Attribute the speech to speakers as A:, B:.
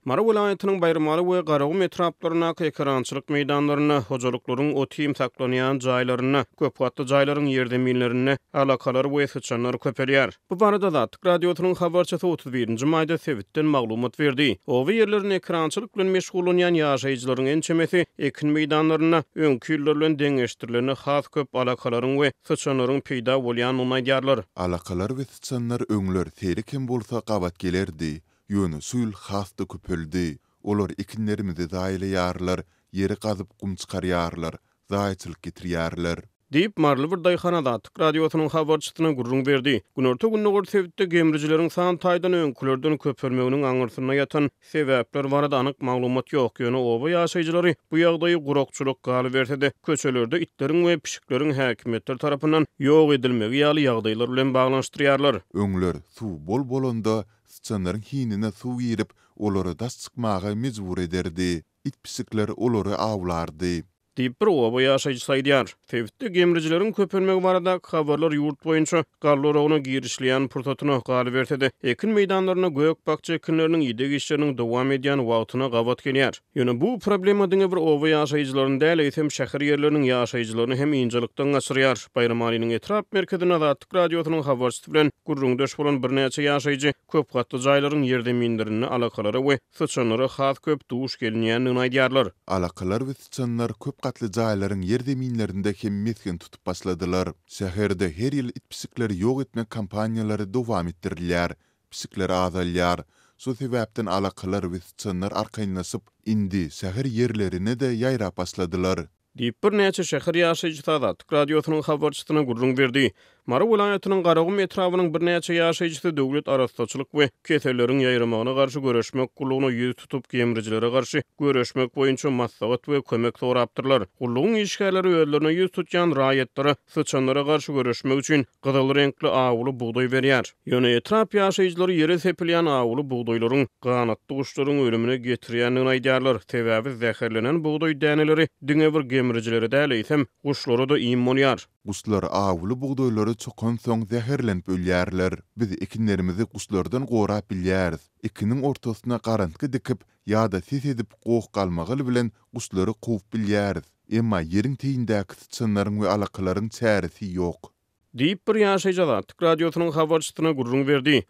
A: Mary welaýatynyň Baýramaly we Garagum etraplaryndaky ekerançylyk meýdanlarynda, hojalyklaryň ot-iým saklanýan jaýlarynda, köp gatly jaýlaryň ýerzeminlerinde alakalar we syçanlar köpelýär. Bu barada Azatlyk Radiosynyň habarçysy 31-nji maýda sebitden maglumat berdi. Oba ýerlerinde ekerançylyk bilen meşgullanýan ýaşaýjylaryň ençemesi ekin meýdanlarynda öňki ýyllar bilen deňeşdirilende has köp alakalaryň we syçanlaryň peýda bolýandygyny aýdýarlar.
B: Alakalar we syçanlar öňler seýrek hem bolsa gabat gelerdi. Ýöne şu ýyl has-da köpeldi. Olar ekinlerimizi zaýalaýarlar, ýeri gazyp gum çykarýarlar, zaýaçylyk getirýärler.
A: Diýip, maryly bir daýhan Azatlyk Radiosynyň habarçysyna gürrüň berdi. Günorta-gündogar sebitde gemrijileriň san taýdan öňkülerden köpelmeginiň aňyrsynda ýatan sebäpler barada anyk maglumat ýok, ýöne oba ýaşaýjylary bu ýagdaýy gurakçylyk, galyberse-de, köçelerde itleriň we pişikleriň häkimiýetler tarapyndan ýok edilmegi ýaly ýagdaýlar bilen baglanyşdyrýarlar.
B: Öňler suw bol bolanda, Syçanlaryň hinine suw girip, olary daş çykmaga mejbur ederdi. It-pişikler olary awlardy.
A: Diýip, bir oba ýaşaýjysy aýdýar. Sebitde gemrijileriň köpelmegi baradaky habarlar ýurt boýunça galla oragyna girişilýän pursatyna, galyberse-de, ekin meýdanlarynda gök-bakja ekinleriniň ideg işleriniň dowam edýän wagtyna gabat gelýär. Ýöne bu problema diňe bir oba ýaşaýjylaryny däl, eýsem, şäher ýerleriniň ýaşaýjylaryny hem ynjalykdan gaçyrýar. Baýramalynyň etrap merkezinde Azatlyk Radiosynyň habarçysy bilen gürrüňdeş bolan birnäçe ýaşaýjy köp gatly jaýlaryň ýerzeminlerinde alakalara we syçanlara has köp duş gelinýändigini aýdýarlar.
B: Alakalar we syçanlar köp gatly jaýlaryň ýerzeminlerinde hem mesgen tutup başladylar. Şäherde her ýyl it-pişikleri ýok etmek kampaniýalary dowam etdirilýär, pişikler azalýar. Şol sebäpden alakalar we syçanlar arkaýynlaşyp, indi şäher ýerlerine-de ýaýrap başladylar.
A: Diýip, birnäçe şäher ýaşaýjysy Azatlyk Radiosynyň habarçysyna gürrüň berdi. Mary welaýatynyň Garagum etrabynyň birnäçe ýaşaýjysy Döwlet arassaçylyk we keselleriň ýaýramagyna garşy göreşmek gullugyna ýüz tutup, gemrijilere garşy göreşmek boýunça maslahat we kömek sorapdyrlar. Gullugyň işgärleri özlerine ýüz tutýan raýatlara syçanlara garşy göreşmek üçin gyzyl reňkli awuly bugdaý berýär. Ýöne etrap ýaşaýjylary ýere sepilýän awuly bugdaýlaryň ganatly guşlaryň ölümine getirýändigini aýdýarlar. Sebäbi zäherlenen bugdaý däneleri diňe bir gemrijilere däl, eýsem, guşlara-da iým bolýar.
B: Guşlar awuly bugdaýlary çokansoň zäherlenip ölýärler. Biz ekinlerimizi guşlardan gorap bilýäris. Ekiniň ortasyna garantgy dikip ýa-da ses edip goh-galmagal bilen guşlary kowup bilýäris. Emma ýeriň teýindäki syçanlaryň we alakalaryň çäresi ýok.
A: Diýip, bir ýaşaýjy Azatlyk Radiosynyň habarçysyna gürrüň berdi.